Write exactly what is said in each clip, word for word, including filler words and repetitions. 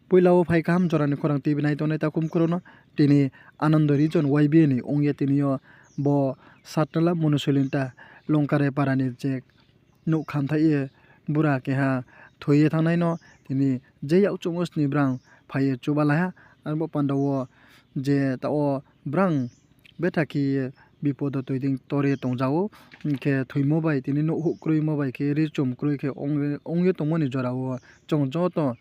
Poila wo phai kaham jora ni khorang T V nai tongnai takhum khrouh no, tini Ananda Region Y B A ni ong ye tini yo bo Satnala Monosolinta Longkare para ni je nouh khamthaih ye bura keha thoi ye thanngnai no tini je yakchuhmo sni brang phai ye chubalai ha. Arbo panda wo je taoh wo brang betha khe ye bipodo toi dei tor ye tongja ou, hing khe thoimo bai tini nouh huh kroimo bai khe ri chum kroi khe ong ye tongmo ni jora wo chung joto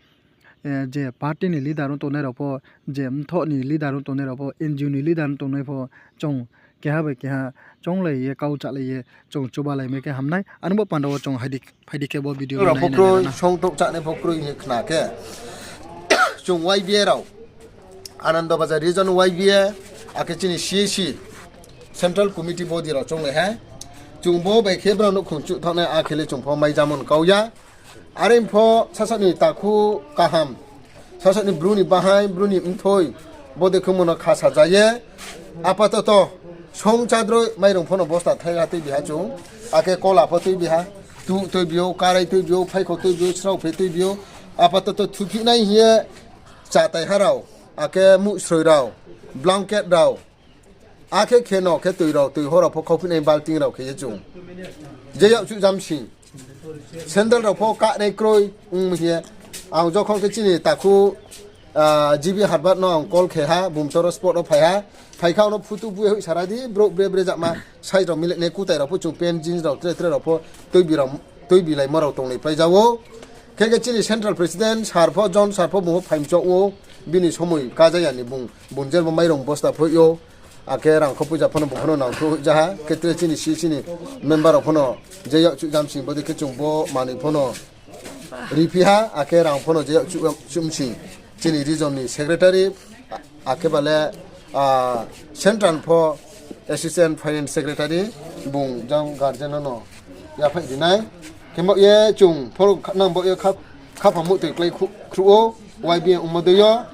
je party ni leader ong tongnai rao pho, je mthoh ni leader ong tongnai rao pho, N G O ni leader ong tongnai pho, chung keha bai keha chounglai ye kau chalai ye chung chubalaimai khe hamnai. Arbo panda wo chung phaidi khe bo video rao pho kroi, songtouh chánai pho kroi hing ye khna khe chung Y B A rao, Ananda Bazar Region Y B A, akhe chini C A C, Central Committee body rao chounglai ha. Chung bo bai khe brao nouhkhong chuh thanng nai, akhe le chung pho maijamon kau ya. Are pho sasaoh ni takhu kaham, sasaoh ni bru ni bahaing, bru ni mthoi, bodei khe mo no khasa ja ye. Apatoto song chádroi mairung pho no bosta thaiha tuibi ha chung, akhe kola pho tuibi ha, tuh tuibi ou, karai tuibi ou, phaikho tuibi ou, sraophe tuibi ou. Apatoto thuphihnai hing ye chatai ha rao, akhe muhsroi rao, blanket rao, akhe kheno khe toi rao, toi ho rao pho khauphihnai balting rao khe ye chung je yakchuh jamsing, sandal rao pho kahnai kroi ong hing ye. Ang jokhon khe chini takhu G B Harbat no ang call khe ha, bung toro spot wo phai ha. Phai khe ang no photo bu ye hoih sara di, brouh bre bre jakma size rao milinai kutai rao pho chung pant jeans rao tre tre rao pho tuibilaimo rao tonglai pai ja ou. Khe khe chini central president sir pho, John sir pho bung pho phaimchoh ou, bini somoi kaja ya ni bung, bung je bo mairung bosta phoih ou. Akhe rang kho puja pho no bung pho no nangkhruh hoih ja ha, khe tre chini C C ni member rao pho no je yakchuh jamsing bodei khe chung bo manoi pho no riphi ha, akhe rang pho no je yakchuh jamsing chini region ni secretary, akhe ba le central pho assistant finance secretary bung jang guardian no no yaphaih ri nai. Khe baoh ye chung pho nang baoh ye khaphang muhtoi klái khruh ou, Y B A ongmo dei yo.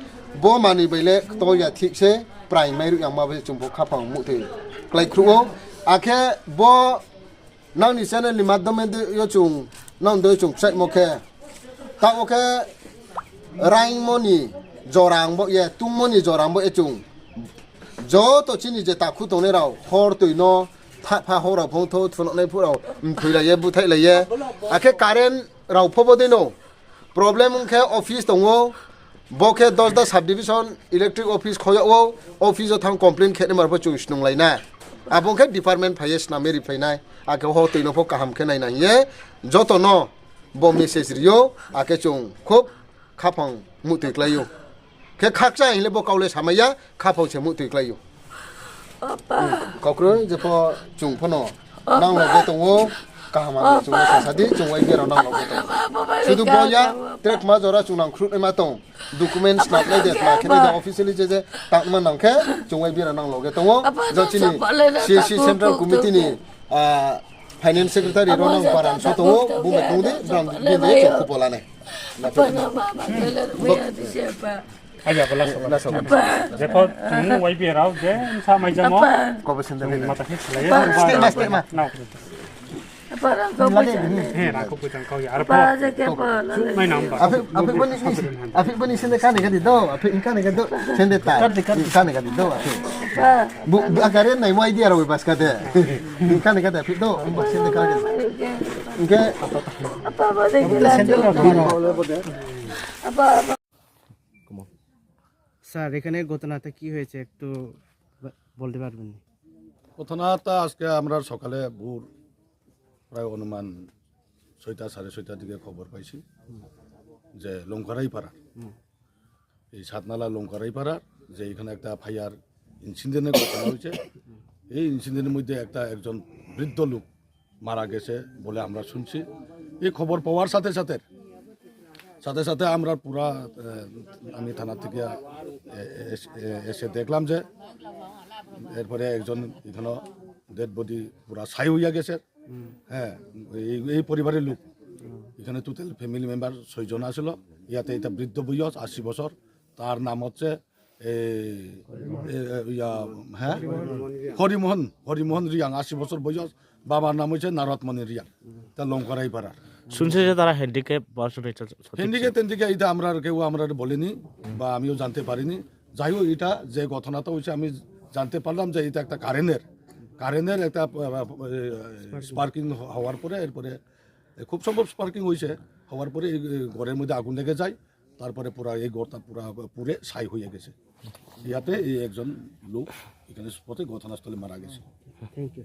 Bo manoi bai le ktor ya thik se, prai mairuh yangma bai chung pho khaphang muhtoi klái khruh ou. Akhe bo nang ni channel ni madhyome dei yo chung, nang dei yo chung kchaihmo khe, taoh wo khe raingmo ni jora ong baoh ye, tungmo ni jora ong baoh ye chung joto chini je takhu tongnai rao, hor toi no, thahpha hor rao phongthou, thunohnai phuh rao mthoilai ye, búthaihlai ye. Akhe current rao pho bo dei no problem ong khe office tong ou, bo khe Dosda subdivision electric office khoyag ou, office wo thanng complaint khe naima rao pho chung snunglai na. Abo ong khe department phai ye snam ye riphlai nai, akhe ho toi no pho kaham khe naina hing ye joto no bo message ri ou, akhe chung khub khaphang muhtoi klái ou. Khe khakchang hing le bo kau le samai ya, khaphang se muhtoi klái ou. Kaukroi jepho chung pho no nang loge tong ou, kaham hamya chung no sasa di, chung Y B A rao nang loge tong ou. Sudu bo ya, tre kma jora chung nangkhruhnaima tong, document snamnai de, tma khe nai de, officially je je tangma nang khe, chung Y B A rao nang loge tong ou. Jang chini C A C Central Committee ni finance secretary rao nang paran so tong ou, bung bai tong di, brang bini chung khupo la nai. Jepho chung Y B A rao je bsa maijamo, chung mata khe slái ye, he, rang kho poichang kau ya, arpho chuhnai nang ba. Aphi bo ni sende kani gadi do, aphi kani gadi do, sende ta kani gadi do, aphi. Akare naimo idea rao bai baska de. Kani gadi aphi do, sende kani gadi. Hing khe sir, এখানে ঘটনাটা কি হয়েছে একটু ব-, বলতে পারবেন? ঘটনাটা আজকে আমরা সকালে ভোর প্রায় অনুমান ছয়টা, সাড়ে ছয়টার দিকে খবর পাইছি যে লংকারাইপাড়া, এই সাতনালা লংকারাইপাড়া, যে এখানে একটা ফায়ার ইনসিডেন্টের ঘটনা হয়েছে। এই ইনসিডেন্টের মধ্যে একটা, একজন বৃদ্ধ লোক মারা গেছে বলে আমরা শুনছি। এই খবর পাওয়ার সাথে সাথে, সাথে সাথে আমরা পুরা, আহ, আমি থানা থেকে, আহ, এস-, এ-, এসে দেখলাম যে এরপরে একজন এখানে ডেড বডি পুরা ছাই হইয়া গেছে। হ্যাঁ, এই, এই পরিবারের লোক, এখানে টোটাল ফ্যামিলি মেম্বার ছয়জন আছিল। ইয়াতে এটা বৃদ্ধ বয়স, আশি বছর। তার নাম হচ্ছে এই, এ, এ, ইয়া, হ্যাঁ? হরিমোহন, হরিমোহন রিয়াং, আশি বছর বয়স। বাবার নাম হচ্ছে নারদমণি রিয়াং। তা লংকারাইপাড়ার। শুনছি যে তারা হ্যান্ডিক্যাপ পার্সন হয়েছে। হ্যান্ডিক্যাপ টেন্ডিক্যাপ এটা আমরা আর কেউ আমরা বলেনি বা আমিও জানতে পারিনি। যাই হোক, এটা যে ঘটনাটা হয়েছে আমি জানতে পারলাম যে এটা একটা কারেন্টের কারেন্টের একটা স্পার্কিং হওয়ার পরে এরপরে খুব সম্ভব স্পার্কিং হয়েছে। হওয়ার পরে এই ঘরের মধ্যে আগুন লেগে যায়। তারপরে পুরা এই ঘরটা পুরা পুড়ে ছাই হয়ে গেছে। ইয়াতে এই একজন লোক এখানে স্পটে ঘটনাস্থলে মারা গেছে। Thank you.